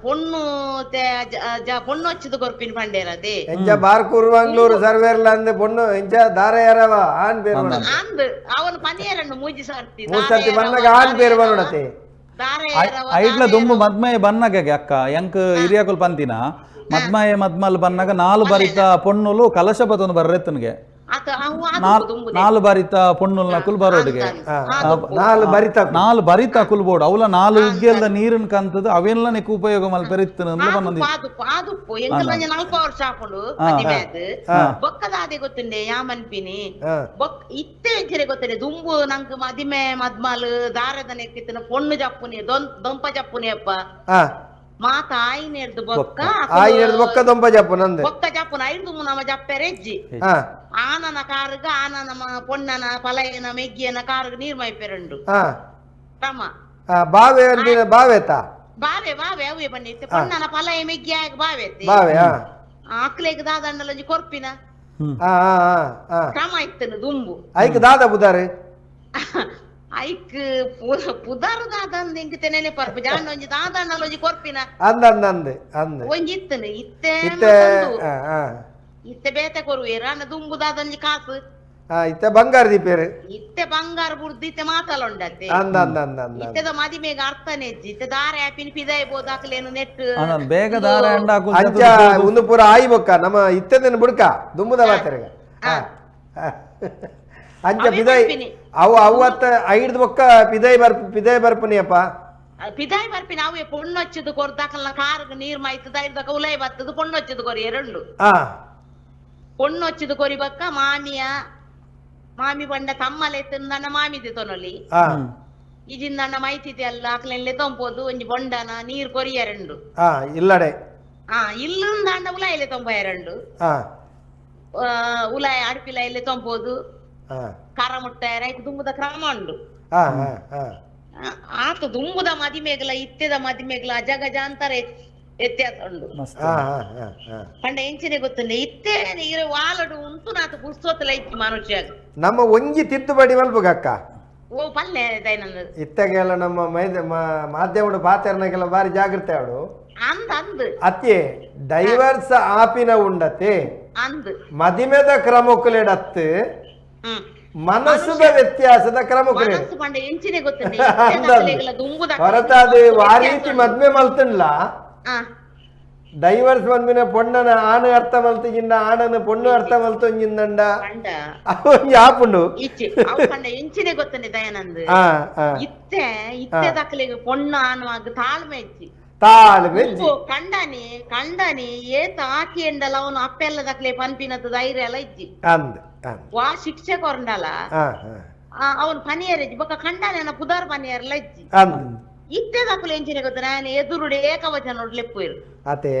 ಪೊಣ್ಣು ಪೊಣ್ಣು ಹಚ್ಚುದು ಕೊರ್ಪಿನ ಪಂಡೇರದೆ. ಎಂಚ ಬಾರ್ಕೂರು ಮಂಗ್ಳೂರು ಸರ್ವೇರ್ಲ ಅಂದೆ ಪೊಣ್ಣು ಎಂಚ ದಾರ ಯಾರವ ಆನ್ ಬೇರ್ ಬಣ್ಣತೆ. ಅಂದ್ ಅವನು ಪನಿಯರನ್ನು ಮೂಜಿ ಸರ್ತಿ. ಮೂರು ಸರ್ತಿ ಬನ್ನಗ ಆನ್ ಬೇರ್ ಬಣ್ಣತೆ. ದಾರ ಯಾರವ. ಐಟ್ಲ ದುಂಬು ಮದ್ಮಯ ಬನ್ನಗ ಅಕ್ಕ ಎಂಕ್ ಹಿರಿಯಕುಲ್ ಪಂತಿನ ಮದ್ಮಯ ಮದ್ಮಲ್ ಬನ್ನಗ ನಾಲು ಬರಿತ ಪೊಣ್ಣುಲು ಕಲಶ ಬತ್ತೊಂದು ಬರ್ರೆತ್ತನ್ಗೆ. ಆತ ಅವು ಆದು ದುಂಬು. ನಾಲು ಬರಿತ ಪೊಣ್ಣುಲ್ ನಕುಲ್ ಬರೋಡಿಗೆ. ನಾಲ್ ಬರಿತ. ನಾಲ್ ಬರಿತ ಕುಲ್ಬೋಡು ಅವಲ ನಾಲು ಉಗ್ಗೆಲ್ದ ನೀರಿನ ಕಂತದ ಅವೆಲ್ಲ ನೆಕ್ ಉಪಯೋಗ ಮಲ್ಪೆರಿತ್ತನ ಬನ್ನೊಂದು. ಆದುಪ್ಪು ಆದುಪ್ಪು ಎಂಕಲ್ ಒಂಜಿ ನಲ್ಪ ವರ್ಷ ಆಪುಂಡು ಮದಿಮೆ ಆದ್. ಬೊಕ್ಕದಾದೆ ಗೊತ್ತುಂಡೆ ಯಾಮನ್ಪಿನಿ. ಬೊಕ್ ಇತ್ತೆ ಎಂಚಿನ ಗೊತ್ತುಂಡೆ, ದುಂಬು ನಂಕ್ ಮದಿಮೆ ಮದ್ಮಲ್ ದಾರದ ನೆಕ್ಕಿತ್ತಿನ ಪೊಣ್ಣು ಜಪ್ಪುನಿ ದೊಂಪ ಜಪ್ಪುನಿ ಅಪ್ಪ. ಮಾತ ಆಯಿನೆರ್ದು ಬೊಕ್ಕ. ಆಯಿನ ಬೊಕ್ಕ ದೊಂಪ ಜಪ್ಪು ನಂದು. ಬೊಕ್ಕ ಜಪ್ಪುನ ಐದು ನಮ್ಮ ಜಪ್ಪೆರೆ ಹೆಜ್ಜಿ. ಆನನ ಕಾರುಗ ಆನನ ಪೊಣ್ಣನ ಪಲಯನ ಮೆಗ್ಗಿಯನ ಕಾರುಗ ನೀರ್ ಮೈಪೆರುಂಡು. ಕ್ರಮ. ಬಾವೆ ಅಂದಿನ ಬಾವೆತ. ಬಾವೆ ಬಾವೆ ಅವೇ ಬನ್ನಿ ಪೊಣ್ಣನ ಪಲಯ ಮೆಗ್ಗಿ ಆಗ ಬಾವೆ. ಬಾವೆ. ಆಕ್ಲೆಗ್ ದಾದಂಡಲೊಂಜಿ ಕೊರ್ಪಿನ ಕ್ರಮ ಇತ್ತನು ದುಂಬು. ಐಕ್ ದಾದ ಬುದಾರೆ. ಐಕ್ ಪುದರ್ ದಾದಂದ್ ಇಂಕ್ ತೆನೆನೆ ಪರ್ಪು ಜಾಂಡ ಒಂಜಿ ದಾದಂಡಲೊಂಜಿ ಕೊರ್ಪಿನ. ಅಂದ ಅಂದ ಅಂದ್ ಅಂದ್. ಒಂಜಿ ಇತ್ತನು ಇತ್ತೆ. ಇತ್ತೆ. ಮತ್ತೊಂದು. ಇತ್ತೆ ಬೇತೆ ಕೊರುವೇರ ಅನ್ನ ದುಂಬು ದಾದಂಜಿ ಕಾಸು. ಇತ್ತೆ ಬಂಗಾರ ದೀಪೇರು. ಇತ್ತೆ ಬಂಗಾರ ಬುಡ್ದು ಇತ್ತೆ ಮಾತಲ ಉಂಡತ್ತೆ. ಅಂದ ಅಂದ ಅಂದ ಅಂದ. ಇತ್ತೆದ ಮದಿಮೆಗೆ ಅರ್ಥನೆ ಇಜ್ಜಿ, ಇತ್ತೆ ದಾರ ಆಪಿನ ಪಿದಾಯಿ ಬೋದಾಕ್ಲೇನು ನೆಟ್. ಅಂದ್ ಬೇಗ ದಾರ ಎಂಡ ಹಾಕುಲ್. ಅಂಚ ಒಂದು ಪೂರ ಆಯಿ ಬೊಕ್ಕ ನಮ್ಮ ಇತ್ತೆದಿನ ಬುಡ್ಕ ದುಂಬುದ ಮಾತೆರೆಗ ಅಂಚ. ಅವೇ ಪಿದಾಯಿ ಬರ್ಪಿನಿ. ಅವು ಅವು ಅತ್ತ ಐಡ್ದು ಬೊಕ್ಕ ಪಿದಾಯಿ ಬರ್ಪ ಪಿದಾಯಿ ಬರ್ಪುನಿಯಪ್ಪ. ಪಿದಾಯಿ ಬರ್ಪಿನ ಅವೇ ಪೊಣ್ಣೊಚ್ಚದು ಕೊರ್ದಾಕಲ್ನ ಕಾರ್ಗ್ ನೀರ್ ಮಾಯ್ತದ ಐರ್ದಕ ಉಲೈ ಬತ್ತದ ಪೊಣ್ಣೊಚ್ಚದು ಕೊರಿ ಎರಡು. ಪೊಣ್ಣೊಚ್ಚದು ಕೊರಿ ಬಕ್ಕ ಮಾಮಿಯ ಮಾಮಿ ಪಂಡ ತಮ್ಮಲೆ ತಿಂದಣ್ಣ ಮಾಮಿದೆ ತೊನೊಲಿ. ಇಜಿಂದಣ್ಣ ಮೈತಿದೆ ಅಲ್ಲ ಅಕ್ಲೆನ್ಲೆ ತೊಂಪೋದು ಒಂಜಿ ಬೊಂಡನ ನೀರ್ ಕೊರಿ ಎರಡು. ಇಲ್ಲಡೆ. ಇಲ್ಲಂದಾಂಡ ಉಲಾಯಿಲೆ ತೊಂಬ ಎರಡು. ಉಲಾಯ ಅಡ್ಪಿಲ ಇಲ್ಲೇ ತೊಂಬೋದು. ಕರ ಮುಟ್ಟಾಯರ ಐಕ್ ದುಂಬುದ ಕ್ರಮ ಉಂಡು. ಹಾ ಹಾ ಹಾ ಆತ ದುಂಬುದ ಮದಿಮೆಗ್ಲ ಇತ್ತೆದ ಮದಿಮೆಗ್ಲ ಅಜಗಜಾಂತರ ವ್ಯತ್ಯಾಸ ಉಂಡು. ಮಸ್ತ್. ಹಾ ಹಾ ಹಾ ಹಾ ಪಂಡ ಎಂಚಿನೆ ಗೊತ್ತುಂಡೆ, ಇತ್ತೆ ಇರ ವಾಲಡು ಉಂಟು ನಾತ ಪುರ್ಸೊತ್ತಲ ಇತ್ತು ಮನುಷ್ಯ. ನಮ್ಮ ಒಂಜಿ ತಿದ್ದುಪಡಿ ಮಲ್ಪುಗಕ್ಕ. ಓ ಪಲ್ಲೆ ದೈನಂದ. ಇತ್ತಗೆಲ್ಲ ನಮ್ಮ ಮೈದ ಮಾಧ್ಯಮಡು ಪಾತೆರ್ನಗೆಲ್ಲ ಬಾರಿ ಜಾಗೃತೆ ಅವಳು. ಅಂದ್ ಅಂದ್. ಅತ್ತೆ ಡೈವರ್ಸ್ ಆಪಿನ ಉಂಡತೆ. ಅಂದ್. ಮದಿಮೆದ ಕ್ರಮಕ್ಕುಲೆಡತ್ತು. ಮನಸ್ಸುದ ವ್ಯತ್ಯಾಸದ ಕ್ರಮಕ್ಕುಲೆಡು. ಮನಸ್ಸು ಪಂಡ ಎಂಚಿನೆ ಗೊತ್ತುಂಡೆ. ಅಂದ್ ಅಂದ್. ದುಂಬುದ ಹೊರತಾದ ಆ ರೀತಿ ಮದ್ಮೆ ಮಲ್ತನ್ಲ. ಡೈವರ್ಸ್ ಬಂದ್ಮಿನ ಪೊಣ್ಣನ ಆನು ಅರ್ಥ ಮಲ್ತಿಗಿಂದ ಆಣನ ಪೊಣ್ಣು ಅರ್ಥ ಮಲ್ತೊಂಜಿಂದಂಡ. ಪಂಡ ಒಂಜಿ ಆಪುಂಡು. ಇಚ್ಚೆ ಅವು ಪಂಡ ಎಂಚಿನೆ ಗೊತ್ತುಂಡೆ ದಯಾನಂದ್. ಆ ಆ ಇತ್ತೆ ಇತ್ತೆ ದಕ್ಕಲಿಗೆ ಪೊಣ್ಣು ಆನುವಾಗ ತಾಳ್ಮೆ ಇಚ್ಚಿ. ತಾಳ್ಮೆ ಇಜ್ಜಿ. ದುಂಬು ಕಂಡನಿ ಕಂಡನಿ ಏತ ಆಕಿ ಎಂಡಲ ಅವನು ಅಪ್ಪೆಲ್ಲ ದಕ್ಲೆ ಪನ್ಪಿನದ್ದು ಧೈರ್ಯ ಎಲ್ಲ ಇಜ್ಜಿ. ಅಂದ್ ಅಂದ್. ವಾ ಶಿಕ್ಷೆ ಕೊರಂಡಲ. ಆ ಆ ಅವನು ಪನಿಯರ್ ಬೊಕ್ಕ ಕಂಡನ ಪುದಾರ್ ಪನಿಯರ್ಲ ಇಜ್ಜಿ. ಅಂದ್. ಇತ್ತೆ ದಕ್ಕಲು ಎಂಚಿನೆ ಗೊತ್ತ ನಾನು ಎದುರುಡೆ ಏಕವಚನ ಲೆಪ್ಪುಯಿರು. ಅತೆ.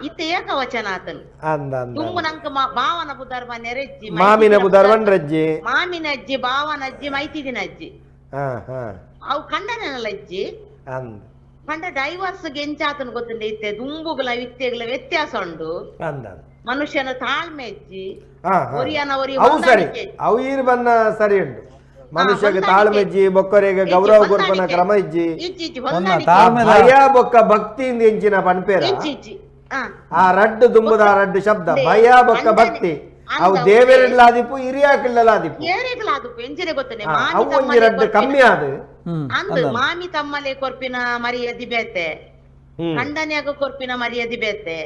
ಇತ್ತೆ ಏಕವಚನ ಆತನು. ಅಂದ್ ಅಂದ್. ದುಂಬು ನಂಕ ಭಾವನ ಪುದಾರ್ ಪನಿಯರ್ ಇಜ್ಜಿ. ಮಾಮಿನ ಬುದಾರ್ ಬಂಡ್ರಜ್ಜಿ. ಮಾಮಿನ ಅಜ್ಜಿ ಭಾವನ ಅಜ್ಜಿ ಮೈತಿದಿನ ಅಜ್ಜಿ. ಹಾ ಹಾ ಅವು ಕಂಡನೆಲ್ಲ ಇಜ್ಜಿ. ಅಂದ್. ಪಂಡ ಡೈವರ್ಸ್ ಎಂಚಾತನ ಗೊತ್ತುಂಡೆ, ಇತ್ತೆ ದುಂಬುಗಳ ಇತ್ತೆಗಳ ವ್ಯತ್ಯಾಸ ಉಂಡು. ಅಂದ್ ಅಂದ್. ಮನುಷ್ಯನ ತಾಳ್ಮೆ ಇಜ್ಜಿ. ಹಾ ಹಾ ಒರಿಯನ ಒರಿ ಅವು ಸರಿ. ಹೊಂದಾಣಿಕೆ. ಅವು ಈರ್ ಬನ್ನ ಸರಿ ಉಂಟು, ಮನುಷ್ಯಗೆ ಹೊಂದಾಣಿಕೆ. ತಾಳ್ಮೆ ಇಜ್ಜಿ, ಬೊಕ್ಕರಿಗೆ ಇಜ್ಜಿ, ಗೌರವ ಕೊರ್ಪನ ಹೊಂದಾಣಿಕೆ. ಕ್ರಮ ಇಜ್ಜಿ. ಇಜ್ಜಿ ಇಜ್ಜಿ. ಒಂದ ಹೊಂದಾಣಿಕೆ. ತಾಳ್ಮೆದ ಭಯ ಬೊಕ್ಕ ಭಕ್ತಿಯಿಂದ ಎಂಚಿನ ಪನ್ಪೇರ. ಇಜ್ಜಿ ಇಜ್ಜಿ. ಆ ರಡ್ಡು ದುಂಬುದ ಆ ರಡ್ಡು ಶಬ್ದ ಭಯ ಬೊಕ್ಕ ಭಕ್ತಿ ಅವು ಅಂದ ದೇವರಿಲ್ಲಾದಿಪ್ಪು ಹಿರಿಯಾಕಿಲ್ಲಲಾದಿಪ್ಪು. ಏರೆಗ್ಲ ಅದು ಎಂಚಿನ ಗೊತ್ತನೆ ಮಾಮಿ ಅವು ಒಂಜಿ ತಮ್ಮಲೆ ರಡ್ಡು ಕಮ್ಮಿ ಆದು. ಅಂದ್ ಮಾಮಿ ತಮ್ಮಲೆ ಕೊರ್ಪಿನ ಮರ್ಯಾದೆ ಬೇತೆ. ಕಂಡನಿಯಾಗ ಕೊರ್ಪಿನ ಮರ್ಯಾದೆ ಬೇತೆ.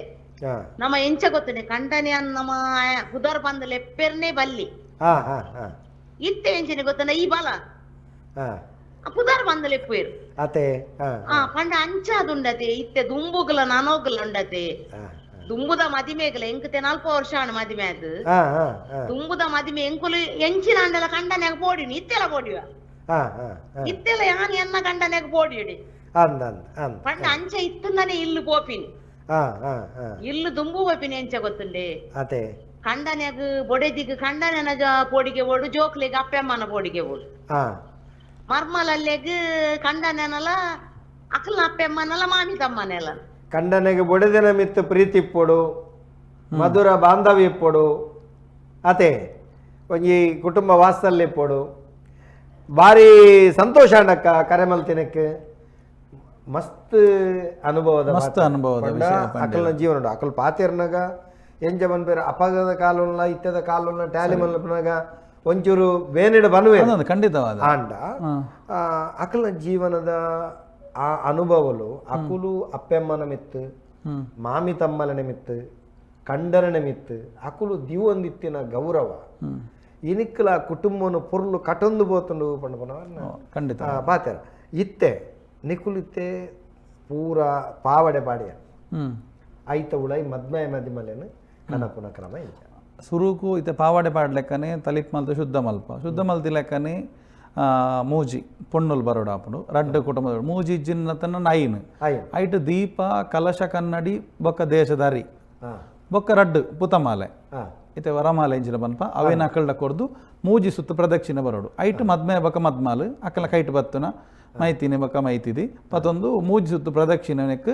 ನಮ್ಮ ಎಂಚ ಗೊತ್ತನೆ ಕಂಡನಿಯ ನಮ್ಮ ಪುದರ್ ಬಂದ ಲೆಪ್ಪೆರ್ನೆ ಬಲ್ಲಿ. ಹಾ ಹಾ ಹಾ ಇತ್ತೆ ಎಂಚಿನ ಗೊತ್ತನ ಈ ಬಲ ಪುದರ್ ಬಂದ ಲೆಪ್ಪೇರು. ಅತೆ. ಹಾ. ಪಂಡ ಅಂಚಾದುಂಡತೆ ಇತ್ತೆ ದುಂಬುಗ್ಲ ನನೋಗ್ಲ ಉಂಡತೆ. ದುಂಬುದ ಮದಿಮೆಗ್ಲ ಎಂಕತೆ ನಲ್ಪ ವರ್ಷ ಆಣ ಮದಿಮೆ ಅದು. ಹಾ ಹಾ ಹಾ ದುಂಬುದ ಮದಿಮೆ ಎಂಕುಲು ಎಂಚಿನ ಅಂಡಲ ಕಂಡನ್ಯಾಗ ಪೋಡಿನಿ ಇತ್ತೆಲ್ಲ ಪೋಡಿವ. ಹಾ ಹಾ ಹಾ ಇತ್ತೆಲ್ಲ ಯಾನ್ ಎನ್ನ ಕಂಡನ್ಯಾಗ ಪೋಡಿಡಿ. ಅಂದ ಅಂದ ಅಂದ. ಪಂಡ ಅಂಚ ಇತ್ತಂದಾನೆ ಇಲ್ಲು ಪೋಪಿನಿ. ಹಾ ಹಾ ಹಾ ಇಲ್ಲು ದುಂಬು ಪೋಪಿನಿ ಎಂಚ ಗೊತ್ತುಂಡೆ. ಅತೆ. ಕಂಡನ್ಯಾಗ ಬೊಡೆದಿಗ್ ಕಂಡನ ಪೋಡಿಗೆ ಓಡು ಜೋಕ್ಲಿಗೆ ಅಪ್ಪಮ್ಮನ ಪೋಡಿಗೆ ಓಡು. ಮರ್ಮಲಲ್ಲೆಗ್ ಕಂಡನೆನಲ ಅಕ್ಲ ಅಪ್ಪಮ್ಮನಲ ಮಾಮಿ ತಮ್ಮನೆಲ್ಲ. ಕಂಡನಿಗೆ ಬೊಡೆದಿನ ಮಿತ್ತು ಪ್ರೀತಿ ಇಪ್ಪೊಡು, ಮಧುರ ಬಾಂಧವ್ಯ ಇಪ್ಪೊಡು, ಅತೆ ಒಂಜಿ ಕುಟುಂಬ ವಾತ್ಸಲ್ಯ ಇಪ್ಪೊಡು. ಭಾರಿ ಸಂತೋಷ ಅಂಡಕ್ಕ ಕರೆ ಮಲ್ತಿನಕ್ಕೆ. ಮಸ್ತ್ ಅನುಭವದ ಮಸ್ತ್ ಅನುಭವದ ವಿಷಯ. ಅಕಲ್ನ ಜೀವನ ಅಕಲ್ ಪಾತೆರ್ನಾಗ ಎಂಚ ಪನ್ಪೇರು ಅಪಗದ ಕಾಲುಲ್ಲ ಇತ್ತದ ಕಾಲುಲ್ಲ ಟ್ಯಾಲಿ ಮಲ್ಪನಾಗ ಒಂಚೂರು ಬೇನೆಡ್ ಬನುವೆ. ಅಂದಂದು ಖಂಡಿತವಾದ. ಆಂಡ ಅಕಲ್ನ ಜೀವನದ ಆ ಅನುಭವಲು ಅಕುಲು ಅಪ್ಪೆಮ್ಮನ ಮಿತ್ತು, ಮಾಮಿ ತಮ್ಮಲನೆ ಮಿತ್ತು, ಕಂಡರನೆ ಮಿತ್ತು ಅಕುಲು ದಿವೊಂದಿತ್ತಿನ ಗೌರವ ಇನಿಕ್ಕಲ ಕುಟುಂಬನು ಪೊರ್ಲು ಕಟೊಂದು ಪೋತುಂಡು ಪಂಡ ಪನವನ್ನ. ಖಂಡಿತ. ಪಾತೆರ ಇತ್ತೆ ನಿಕುಲಿತ್ತೆ ಪೂರ ಪಾವಡೆ ಪಾಡಿಯ ಐತ ಉಳೈ ಮದ್ಮಯ ಮದಿಮಲೆನು ಕನಪುನ ಕ್ರಮ ಇಂಚ. ಸುರುಕು ಇತ್ತೆ ಪಾವಾಡೆ ಪಾಡ್ಲೆಕ್ಕನೆ ತಲಿಪ್ ಮಲ್ತ ಶುದ್ಧ ಮಲ್ಪ, ಶುದ್ಧ ಮಲ್ತಿ ಲೆಕ್ಕನೆ ಮೂಜಿ ಪೊಣ್ಣುಲು ಬರೋಡಾಪುಂಡು ರಡ್ಡ್ ಕುಟುಂಬ ಮೂಜಿ ಜಿನ್ನತನ ನೈನ್. ಐನ್. ಐಟ್ ದೀಪ ಕಲಶ ಕನ್ನಡಿ ಬೊಕ್ಕ ದೇಶದಾರಿ ಬೊಕ್ಕ ರಡ್ಡ್ ಪುತಮಾಲೆ ಇತ್ತೆ ವರಮಾಲೆ ಇಂಚಿನ ಪನ್ಪ ಅವೇನ ಅಕಲ್ಡ ಕೊರ್ದು ಮೂಜಿ ಸುತ್ತು ಪ್ರದಕ್ಷಿಣೆ ಬರೋಡು. ಐಟ್ ಮದ್ಮೆ ಬೊಕ್ಕ ಮದ್ಮಾಲು ಅಕ್ಕಲ ಕೈಟ್ ಬತ್ತುನ ಮೈತಿನಿ ಬೊಕ್ಕ ಮೈತಿದಿ ಪತ್ತೊಂದು ಮೂಜಿ ಸುತ್ತು ಪ್ರದಕ್ಷಿಣೆ ನೆಕ್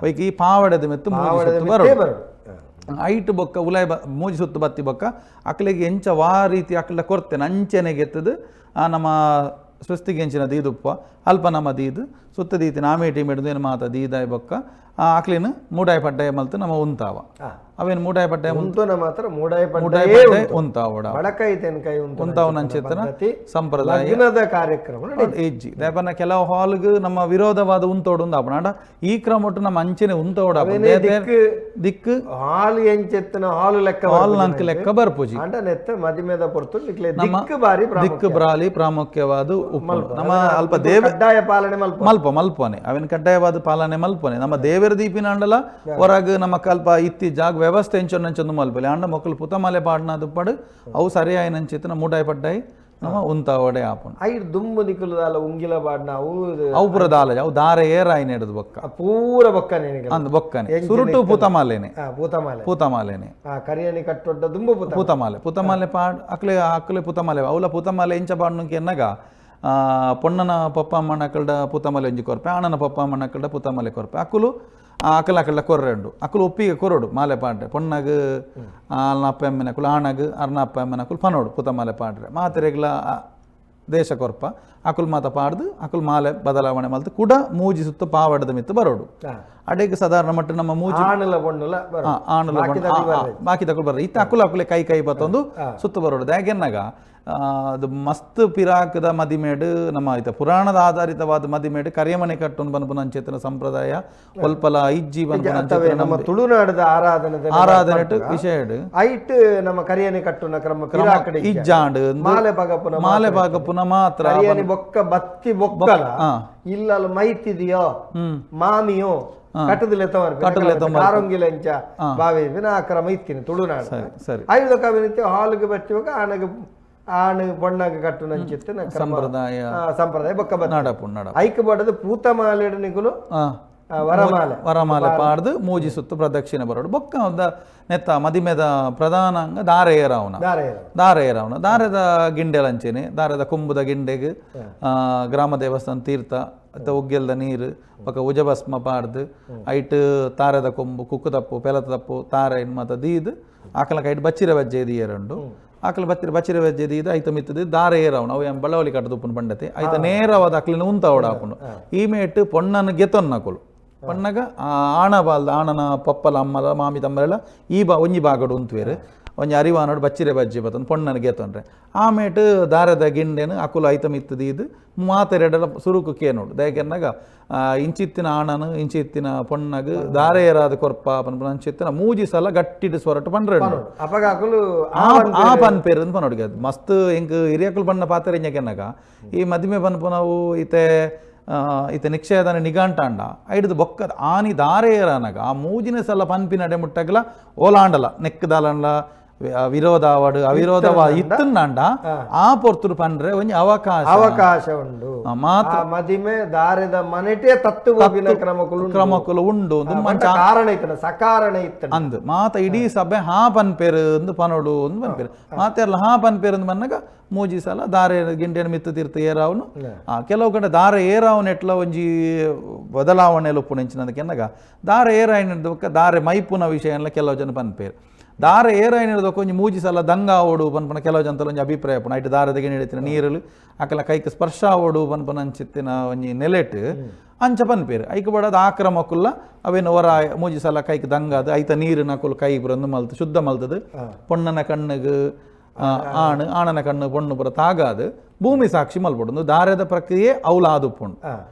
ಒಯ್ಕ್ ಈ ಪಾವಡೆದ ಮೆತ್ತು ಮೂಜಿ ಪಾವಡೆದ ಸುತ್ತು ಮಿತ್ತೇ ಬರೋಡು. ಬರೋಡು. ಐಟ್ ಬೊಕ್ಕ ಉಲಾಯ್ ಮೂಜಿ ಸುತ್ತು ಬತ್ತಿ ಬೊಕ್ಕ ಅಕ್ಲೆಗ್ ಎಂಚ ವಾ ರೀತಿ ಅಕ್ಲ ಕೊರ್ತೆನ ಅಂಚೆನೆ ಗೆತ್ತದು ಆ ನಮ್ಮ ಸ್ವಸ್ತಿಗೆ ಎಂಚಿನ ದೀದುಪ್ಪ ಅಲ್ಪ ನಮ್ಮ ದೀದು ಸುತ್ತ ದೀತಿನ ಆಮೇಟಿ ಮಿಡ್ದು ಏನು ಮಾತ ದೀದಾಯ್ ಬೊಕ್ಕ ಆ ಅಕ್ಲಿನ ಮೂಡಾಯಿ ಪಡ್ಡಾಯ ಮಲ್ತು ನಮ್ಮ ಉಂತಾವ. ಅವೇನು ಮೂಡಾಯಿ ಪಡ್ಡಾಯ ಉಂತುನ ಮಾತ್ರ ಮೂಡಾಯಿ ಮೂಡಾಯಿ ಪಡ್ಡಾಯೇ ಪಡ್ಡಾಯ ಉಂತಾವಡ ಬಡಕೈ ತೆನ್ಕೈ ಉಂತುನ ಉಂತಾವನ ಅಂಚೆತ್ತನ ಪದ್ಧತಿ ಸಂಪ್ರದಾಯ ಲಗ್ನದ ಕಾರ್ಯಕ್ರಮ ನಡೀತು. ಇಜ್ಜಿ. ದಾಯಪನ್ನ ಕೆಲವು ಹಾಲ್ಗ್ ನಮ್ಮ ವಿರೋಧವಾದ ಉಂತೋಡು ಉಂದಾಪಣ ಆಂಡ ಈ ಕ್ರಮೊಟ್ಟು ನಮ್ಮ ಅಂಚೆನೆ ಉಂತೋಡು ಅವೇನೇ ದಿಕ್ಕು ದಿಕ್ಕು ಹಾಲು ಎಂಚೆತ್ತನ ಹಾಲು ಲೆಕ್ಕ ಹಾಲ್ ಬರ್ಪುಜಿ ನಂಕ್ ಲೆಕ್ಕ ಬರ್ಪುಜಿ. ಆಂಡ ನೆತ್ತ ಮದಿಮೆದ ಪೊರ್ತು ನಿಕ್ಲೆ ನಮ್ಮ ದಿಕ್ಕು ಬಾರಿ ಪ್ರಾಮುಖ್ಯ. ದಿಕ್ಕು ಬ್ರಾಲಿ ಪ್ರಾಮುಖ್ಯವಾದ ಉಪ್ಪು ನಮ್ಮ ಅಲ್ಪ ದೇವ ಕಡ್ಡಾಯ ಪಾಲನೆ ಮಲ್ಪ ಮಲ್ಪ ಮಲ್ಪನೆ ಅವೇನು ಕಡ್ಡಾಯವಾದ ಪಾಲನೆ ಮಲ್ಪನೆ ನಮ್ಮ ದೇವರ ದೀಪಿನ ಅಂಡಲ ಹೊರಗ್ ನಮ್ಮ ಕಲ್ಪ ಇತ್ತಿ ಜಾಗ ವ್ಯವಸ್ಥೆ ಎಂಚೊಂದು ಮಲ್ಪಲೆ ಅಂಡ ಮೊಕ್ಕಲು ಪುತಮಾಲೆ ಪಾಡ್ನ ದುಪ್ಪಡು ಅವು ಸರಿಯಾಯಿನಂಚಿತ್ತನ ಮೂಡಾಯಿ ಪಡ್ಡಾಯಿ ನಮ್ಮ ಉಂತಾವಡೆ ಆಪುಂಡು. ಐರ್ ದುಂಬು ನಿಕುಲುದಾಲ ಉಂಗಿಲ ಬಾಡ್ನ ಅವು ಅವು ಪೂರ ದಾಲ ಅವು ದಾರ ಏರಾಯಿನ ಹಿಡಿದು ಬೊಕ್ಕ ಆ ಪೂರ ಬೊಕ್ಕನೆ ನಿಕುಲು. ಅಂದ್ ಬೊಕ್ಕನೆ ಸುರುಟು ಪುತಮಾಲೆನೆ. ಪೂತಮಾಲೆ. ಪೂತಮಾಲೆನೆ. ಕರಿಯಣಿ ಕಟ್ಟೊಡ್ಡ ದುಂಬು ಪೂತ ಪೂತಮಾಲೆ ಪೂತಮಾಲೆ ಪಾಡ್ ಅಕ್ಲೆ ಅಕ್ಲೆ ಪೂತಮಾಲೆ ಅವಲ ಪೂತಮಾಲೆ ಎಂಚ ಪಾಡ್ನುಂಕೆ ಎನ್ನಗ ಪೊಣ್ಣನ ಪಪ್ಪ ಅಮ್ಮನ ಅಕ್ಕಲ್ಡ ಪೂತಮಾಲೆ ಒಂಜಿ ಕೊರ್ಪೆ, ಆಣನ ಪಪ್ಪ ಅಮ್ಮನ ಅಕ್ಕಲ್ಡ ಪೂತಮಾಲೆ ಕೊರ್ಪೆ. ಅಕುಲು ಅಕಲ ಅಕಲ್ಡ ಕೊರ್ರೆಂಡು ಅಕುಲು ಒಪ್ಪಿಗೆ ಕೊರೊಡು ಮಾಲೆ ಪಾಡ್ರೆ ಪೊಣ್ಣಗ್ ಆಲ್ನ ಅಪ್ಪ ಅಮ್ಮನ ಅಕುಲು ಆಣಗ್ ಅರ್ನ ಅಪ್ಪ ಅಮ್ಮನ ಅಕುಲು ಪನೋಡು ಪೂತಮಾಲೆ ಪಾಡ್ರೆ ಮಾತೆರೆಗ್ಲ ದೇಶ ಕೊರ್ಪ ಅಕುಲು ಮಾತ ಪಾಡ್ದು ಅಕುಲು ಮಾಲೆ ಬದಲಾವಣೆ ಮಲ್ತು ಕೂಡ ಮೂಜಿ ಸುತ್ತು ಪಾವಡದ ಮಿತ್ತು ಬರೋಡು. ಅಡೆಗೆ ಸಾಧಾರಣ ಮಟ್ಟ ನಮ್ಮ ಮೂಜಿ ಆಣುಲ ಪೊಣ್ಣುಲ ಬರೋಡು. ಆಣುಲ ಬಾಕಿ ತಕುಲು ಬರ್ರೆ ಇತ್ತ ಅಕುಲು ಅಕುಲೆ ಕೈ ಕೈ ಬತ್ತೊಂದು ಸುತ್ತು ಬರೋಡು. ದಾಗೆನ್ನಗ ಅದು ಮಸ್ತ್ ಪಿರಾಕದ ಮದಿಮೇಡು ನಮ್ಮ ಆಯ್ತ ಪುರಾಣದ ಆಧಾರಿತವಾದ ಮದಿಮೇಡು ಕರಿಯಮನೆ ಕಟ್ಟೊಂದು ಬನ್ಪುನ ಸಂಪ್ರದಾಯ ಒಲ್ಪಲ ಇಜ್ಜಿ ಬನ್ಪುನ ಅಥವಾ ನಮ್ಮ ತುಳುನಾಡದ ಆರಾಧನೆ ಆರಾಧನೆ ವಿಷಯ ಐಟ್ ನಮ್ಮ ಕರಿಯಣಿ ಕಟ್ಟುನ ಕ್ರಮ ಪಿರಾಕಡೆ ಇಜ್ಜಾಂಡ್ ಮಾಲೆ ಭಾಗಪುನ ಮಾಲೆ ಭಾಗಪುನ ಮಾತ್ರ ಕರಿಯಣಿ ಬೊಕ್ಕ ಬತ್ತಿ ಬೊಕ್ಕಲ ಇಲ್ಲಲ್ಲ ಮೈತಿದೆಯೋ ಮಾಮಿಯೋ ಕಟ್ಟದಲೆ ಕಾರೊಂಗಿಲ ಎಂಚ ಬಾವಿ ಆ ಕ್ರಮ ಇತ್ತಿನ ತುಳುನಾಡು. ಸರಿ ಐದು ಕವಿನಿತ್ಯ ಹಾಲ್ಗೆ ಬಚ್ಚುವಾಗ ಆಣಗ ಆಣು ಬಣ್ಣಗ ಕಟ್ಟುನ ಅಂಚಿತ್ತಿನ ಸಂಪ್ರದಾಯ ಸಂಪ್ರದಾಯ ಬೊಕ್ಕ ಬತ್ತ ನಡಪು ನಡಪು ಐಕ್ ಬಡದು ಪೂತ ಮಾಲೆಡು ನಿಕುಲು ವರಮಾಲೆ ವರಮಾಲೆ ಪಾಡ್ದು ಮೂಜಿ ಸುತ್ತು ಪ್ರದಕ್ಷಿಣೆ ಬರೋಡು ಬೊಕ್ಕ ನೆತ್ತ ಮದಿಮೆದ ಪ್ರಧಾನ ಅಂಗ ದಾರೆ ಏರಾವನ ದಾರೆ ಏರಾವನ ದಾರೆದ ಗಿಂಡೆಲಂಚೆನೆ ದಾರೆದ ಕೊಂಬುದ ಗಿಂಡೆಗ್ ಗ್ರಾಮ ದೇವಸ್ಥಾನ ತೀರ್ಥ ಅಥವಾ ಉಗ್ಗೆಲ್ದ ನೀರು ಬೊಕ್ಕ ಉಜಭಸ್ಮ ಪಾಡ್ದು ಐಟ್ ತಾರೆದ ಕೊಂಬು ಕುಕ್ಕು ತಪ್ಪು ಪೆಲತ ತಪ್ಪು ತಾರೆ ಮಾತ ದೀದ್ ಆಕಲ ಕೈಟ್ ಬಚ್ಚಿರ ಬಜ್ಜೆ ದೀಯರುಂಡು ಆಕಲ ಬತ್ತಿರ ಬಚ್ಚಿರ ಬಜ್ಜೆ ದೀದ್ ಐತ ಮಿತ್ತದು ದಾರೆ ಏರವನು ಅವು ಏನ್ ಬಳವಲಿ ಕಟ್ಟದುಪ್ಪುನ ಪಂಡತೆ ಐತ ನೇರವಾದ ಅಕ್ಲಿನ ಉಂತಾವಡ ಆಪುಂಡು ಈ ಮೇಟ್ ಪೊಣ್ಣನ ಗೆತೊನ್ನಕುಲು ಪಣ್ಣಗ ಆಣ ಬಾಲ್ದ ಆಣನ ಪಪ್ಪಲ ಅಮ್ಮಲ ಮಾಮಿ ತಮ್ಮಲೆಲ್ಲ ಈ ಬಾ ಒಂಜಿ ಬಾಗಡು ಉಂತುವೇರು ಒಂಜಿ ಅರಿವಾನೋಡು ಬಚ್ಚಿರೆ ಬಜ್ಜಿ ಬತ್ತಂದು ಪೊಣ್ಣನ ಗೆತೊನ್ರೆ ಆಮೇಟ್ ದಾರದ ಗಿಂಡೆನು ಅಕುಲು ಐತ ಮಿತ್ತದು ಇದು ಮಾತೆರೆಡಲ ಸುರುಕು ಕೇನೋಡು ದಯಕೆನ್ನಗ ಇಂಚಿತ್ತಿನ ಆಣನು ಇಂಚಿತ್ತಿನ ಪೊಣ್ಣಗ್ ದಾರೆ ಏರಾದ ಕೊರ್ಪ ಪನ್ಪುನ ಅಂಚಿತ್ತಿನ ಮೂಜಿ ಸಲ ಗಟ್ಟಿಡು ಸ್ವರಟು ಪಂಡ್ರೆ ಅಪಗ ಅಕುಲು ಆ ಪನ್ಪೇರು ಅಂದ್ ಪನೋಡು ಅದು ಮಸ್ತ್ ಎಂಕ್ ಹಿರಿಯಕುಲು ಬಣ್ಣ ಪಾತ್ರ ಇಂಜಕೆನ್ನಗ ಈ ಮದಿಮೆ ಪನ್ಪುನವು ಇತ್ತೆ ಇತ್ತೆ ನಿಕ್ಷಯದಾನ ನಿಘಂಟಾಂಡ ಐಡ್ದು ಬೊಕ್ಕದ ಆನಿ ದಾರೆ ಏರನಗ ಆ ಮೂಜಿನ ಸಲ ಪನ್ಪಿನಡೆ ಮುಟ್ಟಗಲ ಓಲಾಂಡಲ ನೆಕ್ಕದಾಲಂಡ ವಿರೋಧ ಆವಡು ಅವಿರೋಧವ ಇತ್ತನ್ನಾಂಡ ಆ ಪೊರ್ತುಡು ಪಂಡ್ರೆ ಒಂಜಿ ಅವಕಾಶ ಅವಕಾಶ ಉಂಡು ಮಾತ್ರ ಮದಿಮೆ ದಾರೆದ ಮನೆಟೇ ತತ್ತು ಹೋಗಿನ ಕ್ರಮಕುಲು ಕ್ರಮಕುಲು ಉಂಡು ಕಾರಣ ಇತ್ತನ ಸಕಾರಣ ಇತ್ತನ ಅಂದ್ ಮಾತ ಇಡೀ ಸಭೆ ಹಾ ಪನ್ಪೇರು ಅಂದು ಪನೋಡು ಅಂದು ಪನ್ಪೇರು ಮಾತೆಲ್ಲ ಹಾ ಪನ್ಪೇರು ಅಂದ್ ಬನ್ನಗ ಮೂಜಿ ಸಲ ದಾರೆ ಗಿಂಡೆನ ಮಿತ್ತು ತೀರ್ಥ ಏರಾವನು ಕೆಲವು ಕಡೆ ದಾರೆ ಏರಾವನ ಎಟ್ಲ ಒಂಜಿ ಬದಲಾವಣೆ ಉಪ್ಪು ನೆಂಚಿನದಕ್ಕೆನ್ನಗ ದಾರೆ ಏರಾಯಿನ ದಾರೆ ಮೈಪುನ ವಿಷಯ ಎಲ್ಲ ಕೆಲವು ಜನ ಪನ್ಪೇರು ದಾರ ಏರಾಯಿನ ಒಂಜಿ ಮೂಜಿ ಸಲ ದಂಗ ಆವೋಡು ಪನ್ಪನ ಕೆಲವು ಜನತಲ ಒಂಜಿ ಅಭಿಪ್ರಾಯ ಪುಣ ಐಟ್ ದಾರದ ಗಿಣಿ ನೀರಲು ಅಕಲ ಕೈಕ್ ಸ್ಪರ್ಶ ಆವೋಡು ಪನ್ಪನ ಅಂಚಿತ್ತಿನ ಒಂಜಿ ನೆಲೆಟ್ ಅಂಚ ಪನ್ಪೇರು ಐಕ್ ಬಡದ ಆ ಕ್ರಮಕ್ಕುಲ್ಲ ಅವೇನು ಹೊರ ಮೂಜಿ ಸಲ ಕೈಕ್ ದಂಗಾದ ಐತ ನೀರು ನಕುಲು ಕೈ ಬರಂದು ಮಲ್ತು ಶುದ್ಧ ಮಲ್ತದು ಪೊಣ್ಣನ ಕಣ್ಣಿಗೆ ಆಣು ಆಣನ ಕಣ್ಣು ಪೊಣ್ಣು ಪೂರ ತಾಗಾದು ಭೂಮಿ ಸಾಕ್ಷಿ ಮಲ್ಪೊಡು ದಾರದ ಪ್ರಕ್ರಿಯೆ ಅವ್ಲ ಆದುಪ್ಪುಂಡು.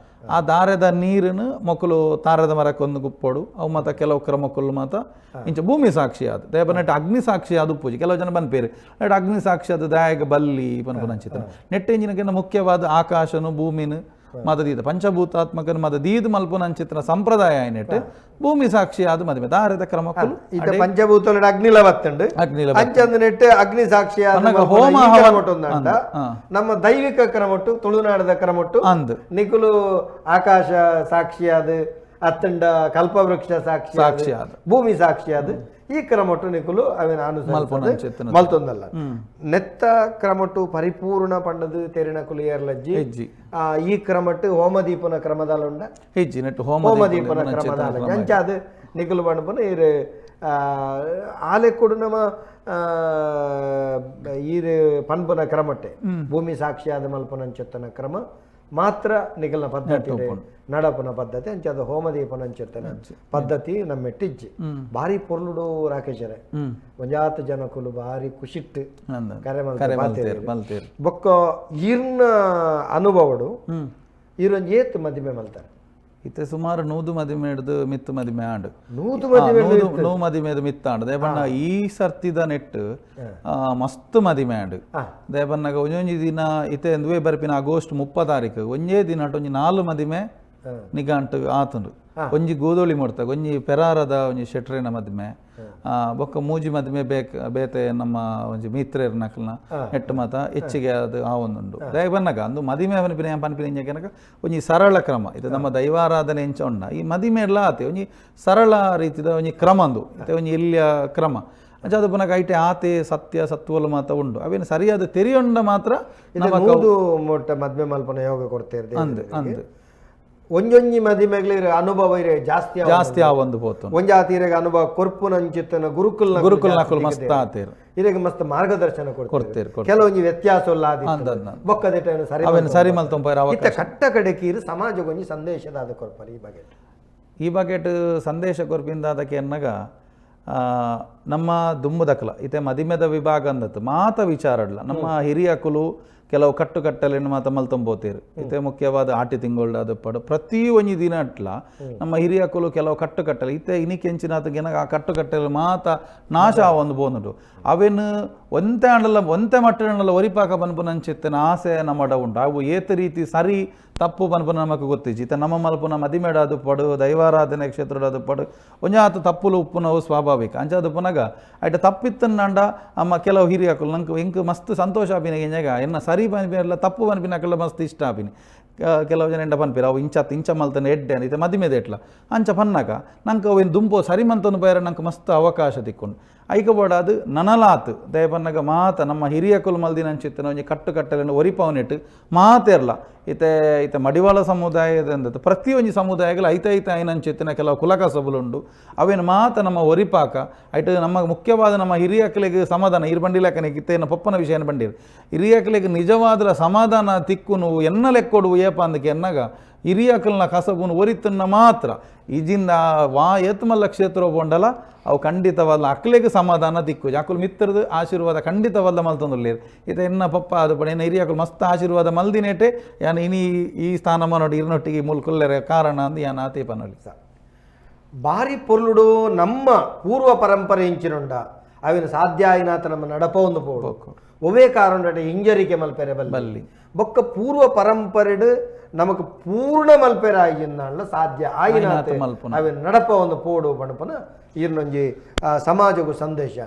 ಆ ದಾರದ ನೀರನ್ನು ಮೊಕ್ಕಲು ತಾರದ ಮರಕ್ಕೊಂದು ಗುಪ್ಪೊಡು ಅವು ಮಾತ ಕೆಲವು ಕ್ರಮಕ್ಕಲು ಮಾತ ಇಂಚ ಭೂಮಿ ಸಾಕ್ಷಿ ಅದು ದಯಪ ನೆಟ್ ಅಗ್ನಿ ಸಾಕ್ಷಿ ಅದು ಪೂಜೆ ಕೆಲವು ಜನ ಬನ್ಪೇರು ನೆಟ್ ಅಗ್ನಿ ಸಾಕ್ಷಿ ಅದು ದಾಯಗ ಬಲ್ಲಿ ಪನ್ಪುನಂಚಿತ ನೆಟ್ಟೆಂಜಿನಕ್ಕಿಂತ ಮುಖ್ಯವಾದ ಆಕಾಶನು ಭೂಮಿನು ಮತ ದೀದ ಪಂಚಭೂತಾತ್ಮಕನು ಮತ ದೀದ್ ಮಲ್ಪುನಂಚಿತ್ರ ಸಂಪ್ರದಾಯ ನೆಟ್ ಭೂಮಿ ಸಾಕ್ಷಿ ಅದು ಮದುವೆ ದಾರದ ಕ್ರಮಕ್ಕಲು ಇತ್ತ ಪಂಚಭೂತಗಳ ಅಗ್ನಿಲ ಬತ್ತುಂಡು ಅಗ್ನಿಲ ಅಂಚಂದು ನೆಟ್ಟು ಅಗ್ನಿ ಸಾಕ್ಷಿ ಹೋಮ ಉಂಡ ನಮ್ಮ ದೈವಿಕ ಕ್ರಮೊಟ್ಟು ತುಳುನಾಡದ ಕ್ರಮೊಟ್ಟು ಅಂದ್ ನಿಕುಲು ಆಕಾಶ ಸಾಕ್ಷಿಯಾದ ಅತ್ತಂಡ ಕಲ್ಪವೃಕ್ಷ ಸಾಕ್ಷಿ ಸಾಕ್ಷಿಯಾದ. ಭೂಮಿ ಸಾಕ್ಷಿಯಾದ ಈ ಕ್ರಮೊಟ್ಟು ನಿಕುಲು ಅವೇನ ಮಲ್ಪುನಂಚಿತ್ತಿನ. ಮಲ್ತೊಂದಲ್ಲ ನೆತ್ತ ಕ್ರಮೊಟ್ಟು ಪರಿಪೂರ್ಣ ಪಂಡದು ತೆರಿನ ಕುಲಿಯರ್ಲಜ್ಜಿ ಹೆಜ್ಜಿ ಈ ಕ್ರಮಟ್ಟು ಹೋಮದೀಪನ ಕ್ರಮದಲ್ಲುಂಡ ಹೆಜ್ಜಿ ನೆಟ್ಟು ಹೋಮ ಹೋಮದೀಪನ ಕ್ರಮದಾಲ ಅಂಚಾದ ನಿಕುಲು ಪಂಡಪನ ಈರು ಆಲೆ ಕೊಡು ನಮ್ಮ ಈರು ಪನ್ಪುನ ಕ್ರಮಟ್ಟೆ ಭೂಮಿ ಸಾಕ್ಷಿಯಾದ ಮಲ್ಪನಂಚೊತ್ತನ ಕ್ರಮ ಮಾತ್ರ ನಿಗಲ್ನ ಪದ್ಧತಿ ನಡಪುನ ಪದ್ಧತಿ ಅಂಚಾದ ಹೋಮದೀಪನಂಚೊತ್ತನ ಪದ್ಧತಿ ನಮ್ಮೆಟ್ಟಿಜ್ಜಿ ಭಾರಿ ಪೊರ್ಲುಡು ರಾಕೇಶರೇ ಒಂಜಾತ ಜನಕುಲು ಭಾರಿ ಖುಷಿಟ್ಟು ಕರೆ ಮಲ್ತೇರು. ಮಲ್ತೇರು ಬೊಕ್ಕ ಈರ್ನ ಅನುಭವಡು ಈರೊಂಜಿ ಏತ್ ಮದಿಮೆ ಮಲ್ತಾರೆ ಇತ್ತೆ ಸುಮಾರು 100 ಮದಿಮೆ ಹಿಡ್ದು ಮಿತ್ತು ಮದಿಮೆ ಆಂಡು 100 ಮದಿಮೆ ನೂ ಮದಿಮೆದ ಮಿತ್ತಾಂಡು ದೇಪಣ್ಣ ಈ ಸರ್ತಿದ ನೆಟ್ಟು ಮಸ್ತ್ ಮದಿಮೆ ಆಂಡು ದೇಪಣ್ಣಗ ಒಂಜೊಂಜಿ ದಿನ ಇತ್ತೆ ಎಂದುವೇ ಬರ್ಪಿನ ಆಗಸ್ಟ್ 30 ತಾರೀಕು ಒಂಜೇ ದಿನ ಒಂಜಿ 4 ಮದಿಮೆ ನಿಗಾಂಟು ಆತುಂಡು. ಒಂಜಿ ಗೋದೋಳಿ ಮೊಡ್ತ ಒಂಜಿ ಪೆರಾರದ ಒಂಜಿ ಶೆಟ್ರೇನ ಮದಿಮೆ ಬೊಕ್ಕ ಮೂಜಿ ಮದಿಮೆ ಬೇತೆ ನಮ್ಮ ಒಂಜಿ ಮಿತ್ರೇರ್ ನಕಲ್ನ ನೆಟ್ಟು ಮಾತ ಹೆಚ್ಚಿಗೆ ಅದು ಆ ಒಂದುಂಡು ದಯ ಬನ್ನಗ ಅಂದು ಮದಿಮೆ ಪನ್ಪಿನ ಪನ್ಪಿನ ಇಂಜ ಒಂಜಿ ಸರಳ ಕ್ರಮ ಇದು ನಮ್ಮ ದೈವಾರಾಧನೆ ಎಂಚ ಉಂಡ ಈ ಮದಿಮೆ ಎಲ್ಲ ಆತೆ ಒಂಜಿ ಸರಳ ರೀತಿದ ಒಂಜಿ ಕ್ರಮ ಅಂದು ಇತ್ತೆ ಒಂಜಿ ಎಲ್ಲಿಯ ಕ್ರಮ ಅಂಚ ಅದು ಪುನಃ ಐಟೆ ಆತೆ ಸತ್ಯ ಸತ್ವಲ ಮಾತ ಉಂಡು ಅವೇನು ಸರಿಯಾದ ತೆರಿಯೊಂಡ ಮಾತ್ರ ಮೊಟ್ಟ ಮದ್ಮೆ ಮಲ್ಪನ ಯೋಗ ಕೊಡ್ತೇವೆ ಅಂದು ಅಂದು ಒಂಜೊಂಜಿ ಮದಿಮೆಗ್ಲಿ ಅನುಭವ ಇರೆ ಜಾಸ್ತಿ ಜಾಸ್ತಿ ಆವೊಂದು ಪೋತು ಒಂಜಾತಿ ಇರೆಗ್ ಅನುಭವ ಕೊರ್ಪುನಂಚಿತ್ತನ ಗುರುಕುಲ್ನ ಗುರುಕುಲ್ನ ಅಕುಲು ಮಸ್ತ್ ಆತೇರು ಇರೆಗ್ ಮಸ್ತ್ ಮಾರ್ಗದರ್ಶನ ಕೊಡ್ತೇರು ಕೆಲವೊಂಜಿ ವ್ಯತ್ಯಾಸ ಬೊಕ್ಕದಿಟ್ಟ ಸರಿ ಅವೇನು ಸರಿ ಮಲ್ತೊಂಪೈರ ಇತ್ತ ಕಟ್ಟ ಕಡೆಕೀರು ಇರು ಸಮಾಜಕ್ಕೊಂಜಿ ಸಂದೇಶದ ಅದು ಕೊರ್ಪರ್ ಈ ಬಗೆಟ್ ಈ ಬಗೆಟ್ ಸಂದೇಶ ಕೊರ್ಪಿಂದ ಅದಕ್ಕೆ ಎನ್ನಗ ನಮ್ಮ ದುಂಬುದಕಲ ಇತ್ತೆ ಮದಿಮೆದ ವಿಭಾಗ ಅಂದತ್ತು ಮಾತ ವಿಚಾರಡ್ಲ ನಮ್ಮ ಹಿರಿಯಕುಲು ಕೆಲವು ಕಟ್ಟುಕಟ್ಟಲೆಯನ್ನು ಮಾತ ಮಲ್ತೊಂಬೋತೇರು ಇತ್ತೆ ಮುಖ್ಯವಾದ ಆಟಿ ತಿಂಗಳು ಅದು ಪಡು ಪ್ರತಿ ಒಂಜಿ ದಿನ ಅಟ್ಲ ನಮ್ಮ ಹಿರಿಯಕುಲು ಕೆಲವು ಕಟ್ಟುಕಟ್ಟಲೆ ಇತ್ತೆ ಇನಿಕೆಂಚಿನಾತ ಗೆನಗ ಆ ಕಟ್ಟುಕಟ್ಟಲೆ ಮಾತ ನಾಶ ಒಂದು ಬೋನುಡು ಅವೇನು ಒಂತೆ ಆಂಡಲ ಒಂತೆ ಮಟ್ಟಣಲ್ಲ ಒರಿಪಾಕ ಪನ್ಪುನಂಚಿತ್ತಿನ ಆಸೆ ನಮ್ಮಡ ಉಂಟು ಅವು ಏತ ರೀತಿ ಸರಿ ತಪ್ಪು ಪನ್ಪುನ ನಮಕ್ ಗೊತ್ತಿಜ್ಜಿ ಇತ್ತೆ ನಮ್ಮ ಮಲ್ಪುನ ಮದಿಮೇಡ ಅದು ಪಡು ದೈವಾರಾಧನೆ ಕ್ಷೇತ್ರದ ಅದು ಪಡು ಒಂಜಾತ ತಪ್ಪುಲು ಉಪ್ಪುನವು ಸ್ವಾಭಾವಿಕ ಅಂಚಾದ ಪುನಗ ಐಟ ತಪ್ಪಿತ್ತನ್ನಂಡ ಅಮ್ಮ ಕೆಲವು ಹಿರಿಯಕುಲು ನಂಗೆ ಎಂಕ್ ಮಸ್ತ್ ಸಂತೋಷ ಆಪಿನ ಎಂಜಗ ಎನ್ನ ಸರಿ ಪನ್ಪಿನಲ್ಲ ತಪ್ಪು ಪನ್ಪಿನಕಲ್ಲ ಮಸ್ತ್ ಇಷ್ಟ ಆಪಿನಿ ಕೆಲವು ಜನ ಎಂಡ ಪನ್ಪಿರ ಅವು ಇಂಚ ಇಂಚ ಮಲ್ತನ ಎಡ್ಡೆ ಇತ್ತೆ ಮದಿಮೆದ ಎಟ್ಲ ಅಂಚ ಪನ್ನಕ ನಂಗೆ ಅವೇನು ದುಂಪೋ ಸರಿ ಮಂತೊಂದು ಬೈರ ನಂಗೆ ಮಸ್ತ್ ಅವಕಾಶ ತಿಕ್ಕೊಂಡು ಐಕ ಬೋಡಾದು ನನಲಾತ್ ದಯಪನ್ನಗ ಮಾತ ನಮ್ಮ ಹಿರಿಯಕುಲು ಮಲ್ದಿನ ಅಂಚಿತ್ತನ ಒಂಜಿ ಕಟ್ಟು ಕಟ್ಟಲೆನ ಒರಿಪವನಿಟ್ಟು ಮಾತೆರ್ಲ ಇತ್ತೆ ಇತ್ತೆ ಮಡಿವಾಳ ಸಮುದಾಯದ ಅಂದದ್ದು ಪ್ರತಿಯೊಂಜಿ ಸಮುದಾಯಗಳು ಐತೆ ಐತೆ ಐನಂಚಿತ್ತಿನ ಕೆಲವು ಕುಲಕಸಬುಲುಂಡು ಅವೇನು ಮಾತ ನಮ್ಮ ಒರಿಪಾಕ ಐಟ್ ನಮ್ಮ ಮುಖ್ಯವಾದ ನಮ್ಮ ಹಿರಿಯಕಲಿಗೆ ಸಮಾಧಾನ ಇರು ಬಂಡಿಲಕ್ಕನೆ ಇತ್ತೇನ ಪಪ್ಪನ ವಿಷಯನ ಬಂಡಿರು ಹಿರಿಯಕಲಿಗೆ ನಿಜವಾದ ಸಮಾಧಾನ ತಿಕ್ಕುನು ಎನ್ನ ಲೆಕ್ಕೊಡು ಏಪ ಅಂದಕ್ಕೆ ಎನ್ನಗ ಹಿರಿಯಕಲ್ನ ಕಸಬುನು ಒರಿತನ್ನ ಮಾತ್ರ ಇಜಿಂದ ವಾ ಏತ್ಮಲ್ಲ ಕ್ಷೇತ್ರ ಬೋಂಡಲ ಅವು ಖಂಡಿತವಲ್ಲ ಅಕ್ಲೆಗ್ ಸಮಾಧಾನ ದಿಕ್ಕು ಅಕುಲು ಮಿತ್ರದು ಆಶೀರ್ವಾದ ಖಂಡಿತವಲ್ಲ ಮಲ್ತೊಂದುಲ್ಲೇರು ಇತ್ತೆ ಎನ್ನ ಪಪ್ಪ ಅದು ಪಡ ಎನ್ನ ಹಿರಿಯಕುಲು ಮಸ್ತ್ ಆಶೀರ್ವಾದ ಮಲ್ದಿನೇಟೆ ಯಾನ್ ಇನಿ ಈ ಸ್ಥಾನಮಾನೊಡು ಇರ್ನೊಟ್ಟಿಗೆ ಮುಲ್ಕುಲ್ಲೆರೆ ಕಾರಣ ಅಂದ್ ಯಾನ್ ಆತೆ ಪನೊಲಿ. ಬಾರಿ ಪೊರ್ಲುಡು ನಮ್ಮ ಪೂರ್ವ ಪರಂಪರೆ ಇಂಚಿನುಂಡ ಅವಿನ ಸಾಧ್ಯ ಆಯಿನಾತ ನಮ್ಮ ನಡಪೊಂದು ಪೋಡು ಒವೇ ಕಾರಣ ಹಿಂಜರಿಕೆ ಮಲ್ಪೆರೆ ಬಲ್ಲಿ ಬೊಕ್ಕ ಪೂರ್ವ ಪರಂಪರೆಡು ನಮಕ್ ಪೂರ್ಣ ಮಲ್ಪೆರೆ ಆಯಿನಾಂಡ ಸಾಧ್ಯ ಆಯಿನಾತ ಮಲ್ಪುನ. ಅವಿನ ನಡಪ ಒಂದು ಪೋಡು ಪಣಪನ ಈರ್ನೊಂಜಿ ಸಮಾಜಕ್ಕೂ ಸಂದೇಶ.